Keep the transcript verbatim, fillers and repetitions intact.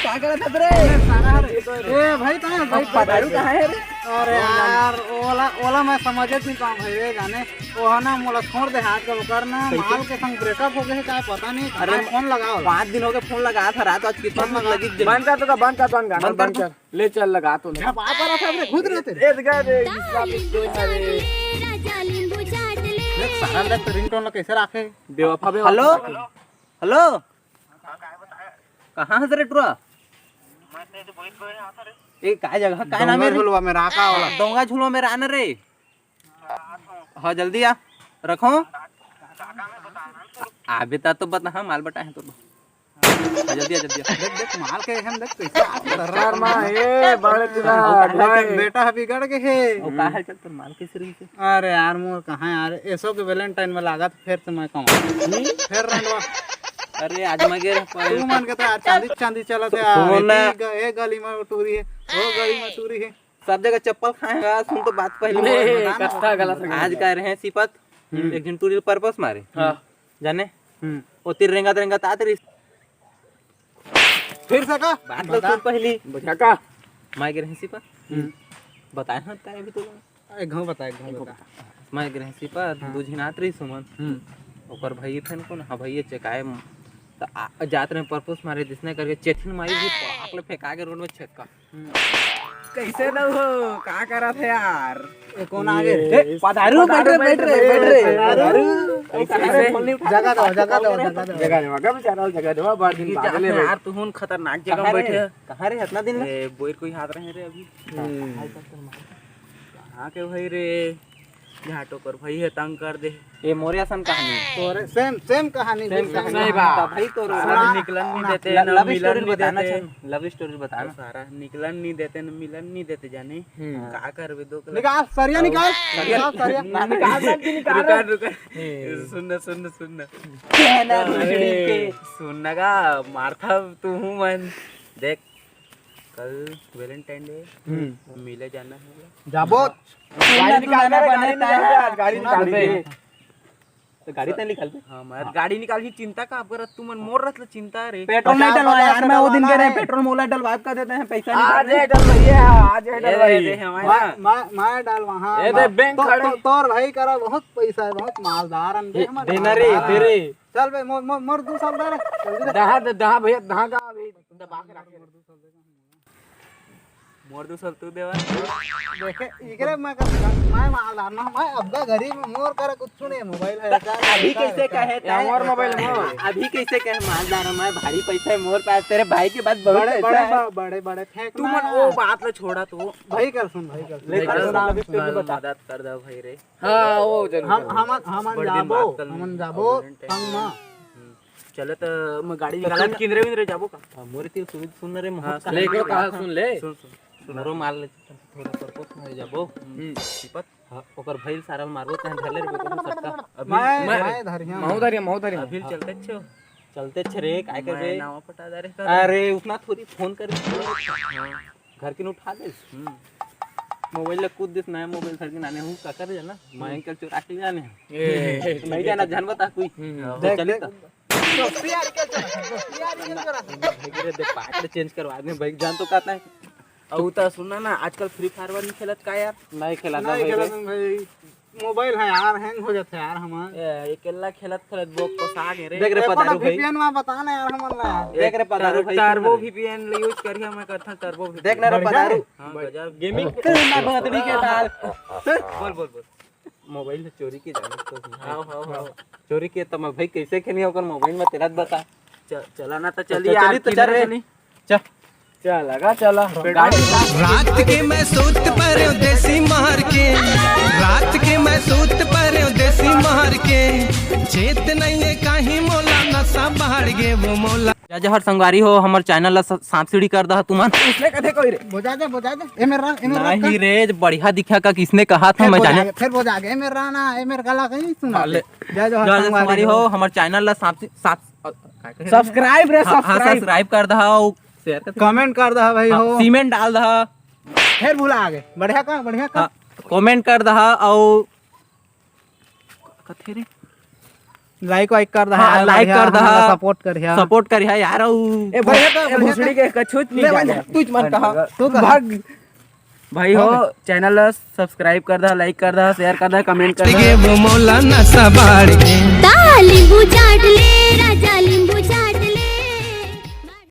का करत हस रे? ए भाई, कहाँ है भाई? पधारू कहाँ है रे? अरे यार, ओला, ओला मैं समझे नहीं पाऊँ भाई रे, जाने। वो है ना, मोला छोड़ दे हाथ का, ओकर ना, कैसे? माल के संग ब्रेकअप हो गए, का पता नहीं। अरे, कहाँ फोन लगा ओला। पाँच दिन हो गए फोन लगा था, रात आज कितना फोन लगा। लगी। बंद कर तो, बंद कर, बंद कर, बंद कर बंद कर। कर। ले चल, लगा तो ले। झपा कर रहा था रे, खुद रहते। ए, दिखा दे, इसका भी कोई ना रे। देख, सारा अंदर तो रिंगटोन ला कैसे रखे? बेवफा, बेवफा। हेलो? हेलो? कहाँ हस रे टुरा? ए, काय जगह, काय नाम है डोंगा रे? झुलवा में रहा का वाला? डोंगा झुलवा में रहा ना रे। हाँ, जल्दी आ, रखो। आ, बेटा तो बता, हाँ, माल बटा है तो। हाँ, जल्दी आ, जल्दी आ। देख, देख, माल के हम देख कैसे आ रहा है। ए, बड़े चुरा, भाई। बेटा बिगड़ के है। वो का है, चल, तोर माल कैसे रही से? अरे यार, मोर कहाँ यार, एसो के वैलेंटाइन में लागत, फिर से मैं कहूँ। फिर रंडवा। अरे, आज मैं गे रहा तू मन के तो यार, चांदी, चांदी चलत है यार। सोना। ए ग-, ए गली में टूरी है, वो गली में टूरी है। सब जगह चप्पल खाएगा, सुन तो बात पहले ले, बोल, बता ना। कत्था गलत है। आज का रहे सिपत, हम्म। एक दिन टूरी पर्पस मारे। हाँ। जाने? हम्म। वो तिर रेंगत रेंगत आत रही। फिर से का? बात तो बता। सुन पहली। बता का? मैं गिर हंसी पर। हम्म। बताया ना, बताया अभी तो। एक घाव बता, एक घाव बता। मैं गिर हंसी पर, हाँ। दू झिन आत रही सुमन। हम्म। ओकर भाई फेन को ना, हाँ भाई, ये चेकाए म-, त आ, जात रहे पर्पस मारे, जिसने करके चेथिन मारी, जी पाक ले फेंका के रोड में छक्का। हम्म। कैसे दऊ हो? का करत है यार? ए, कौन आ गए? ए, पधारू, बैठ रे, बैठ रे, बैठ रे। पधारू। कैसे, कैसे? जगह दो, जगह दो, जगह दो। जगह दो, अगर बेचारा जगह दो, बार दिन बादल है यार, तू हुन खतरनाक जगह में बैठे। कहाँ रे? इतना दिन में? ए, बोर कोई हाथ रहे रे अभी। हम्म। कहाँ के भाई रे? झाटो कर भाई है, तंग कर दे। ये मोरे असन कहानी। तोरे same, same कहानी, same बिल्कुल। कहानी। नहीं बा। भाई तोरे सारा निकलन नहीं देते, ना मिलन नहीं देते। Love story बताना। सारा निकलन नहीं देते, ना मिलन नहीं देते जाने। हम्म। का करबे दो कलर। निकाल, सरिया निकाल। सरिया। निकाल, सरिया। निकाल, निकाल, निकाल। रुका, रुका। हम्म। सुन ना, सुन ना, सुन ना। कहना अरे, भोसड़ी के। सुन ना का, मारथा तू हूँ मन। देख, कल Valentine Day, हम्म। मिले जाना है। जाबो। गाड़ी निकाल दे, गाड़ी निकाल दे, आज गाड़ी निकाल दे। तो गाड़ी तैं निकाल दे। हाँ, मैं गाड़ी निकाल ही, चिंता का आप करत, तू मन मोर रत ले चिंता रे। पेट्रोल नहीं डलवाया यार, मैं वो दिन कह रहे हैं, पेट्रोल मोला डलवा का देते हैं, पैसा नहीं आज है डलवाइए, आज है ए, डलवाइए। ए, हमारा। मैं, मैं, मैं डलवा, हाँ, ए, दे मैं। बैंक तो, खड़े। तो, तोर भाई करा बहुत पैसा है, बहुत मालदार है, दे हमारा देना रे, मालदार दे है। रे। चल बे, मोर, मोर, मोर दू सौ दे रे, जल्दी दे। दहा दे, दहा भैया, दहा का अभी दबा के रख। मोर दू सौ तू देवा। देखे, इकरे मैं कर, मैं मालदार ना, मैं अब का गरीब, मोर करा कुछ नहीं, मोबाइल है, तो अभी कैसे कहे, या मोर मोबाइल में। अभी कैसे कहे मालदार, मैं भारी पैसा है मोर पास, तेरे भाई के पास बहुत बड़े, पैसा बड़े, है। बा-, बड़े, बड़े फेंक तू ना मन यार। वो बात ला छोड़ा तू। भाई कर सुन, भाई कर सुन। भाई कर सुन, सुन, सुन, मदद कर दे भाई रे। हाँ, वो जरूर हम, करेंगे। हम, हम बड़े दिन जाबो, बाद कल हम जाबो, Valentine संग मा। हम्म। चले त मैं गाड़ी निकालत किंदरे विंदरे जाबो का? हाँ, मोरे तीर सुन, सुन रे, हाँ, मोहन सुन। ले, कहा सुन ले। सुन, सुन, सुन। मोरो माल ले, थोड़ा पर्पस में जाबो। हम्म। सिपत। हाँ, ओकर भइल सारा मारबो, तहन धर ले रे, ओकर सट्टा। अभी मैं, मैं, मैं धरिया। महू धरिया, महू धरिया। अभी चलते छो। चलते छे रे, काय करबे? मैं नावा पटा दे रे। अरे, उतना थोड़ी फोन कर। हाँ। घर के उठा दे। हम्म। मोबाइल ला कूद दिस, नया मोबाइल धर के नाने हूँ, का करे जाना? मैं हम्म। अंकल चोरा के ले जाने हैं। ए, नहीं जाना, जान बता कोई। हम्म। तो देख, चली देख। तो। दोस्ती यारी के चोरा, दोस्ती यारी के चोरा। भाई रे, दे पार्ट चेंज करवा दे भाई, जान तो कहता है। और तो सुनना ना, आजकल फ्री फायर वार नहीं खेलत का यार? नहीं खेला था नहीं भाई खेला रे। था भाई। मोबाइल है यार, हैंग हो जाता है यार हमार। ए, अकेला खेलत खेलत बोक को साग है रे। देख रे ए, पधारू भाई। वीपीएन में बता ना यार हमन ला। देख रे पधारू भाई, टर्बो सुन ना रे। वीपीएन यूज़ करिया मैं करथा टर्बो वीपीएन। देख ना रे बढ़िया पधारू। रे। हाँ, गजब। गेमिंग। ना भोतड़ी के दाल। बोल, बोल, बोल। मोबाइल चोरी के जाने तो। हाँ, हाँ, हाँ। चोरी के तो मैं भाई कैसे खेली ओकर मोबाइल में तेरा बता। च-, चला ना तो तो चली चली यार, तो किधर चल रे। चली? चल। चल, लगा चला। गाड़ी रात के मैं सूत परे देसी मार के, रात के मैं सूत परे देसी मार के, चेत नहीं है काहे मोला नशा बाढ़ गे वो मोला। जय जोहार संगवारी हो, हमर चैनल ला स-, सांप सीढ़ी कर दहा तुमन। इसने कथे कोई रे? बोजा दे, बोजा दे। ए मेरा, ए मेरा नहीं रे, बढ़िया दिखा का किसने कहा था फिर मैं बोजा जाने। गे, फिर बोजा गे, ए मेरा ना, ए मेरा गला कहीं सुना हाँ, ले। दे। जय जोहार जय जोहार संगवारी संगवारी हो। हो, हमर चैनल ला सांप सी-, सांप, अ, का कहे? Subscribe रे, हाँ, हाँ, subscribe। Subscribe कर दहा, अउ share कर दहा। Comment कर दहा भाई हाँ, हो। सीमेंट डाल दहा। फिर भुला गे। बढ़िया का, बढ़िया का? हाँ, comment कर दहा, अउ कथे रे? लाइक वाइक कर दहा हाँ, यार, लाइक बढ़िया, कर दहा। हमन ला सपोर्ट कर ह्या। सपोर्ट कर ह्या यार। ऊ ए, बढ़िया तो, ए, भोसड़ी के कछुच नहीं ले, जाने। तू च मन कहा। तू कहा। भाग। भाई हो, चैनल ला सब्सक्राइब कर दहा, लाइक कर दहा, शेयर कर दहा, कमेंट कर दहा। गे वो मौलाना सबाड़ के। ताली बुझाट ले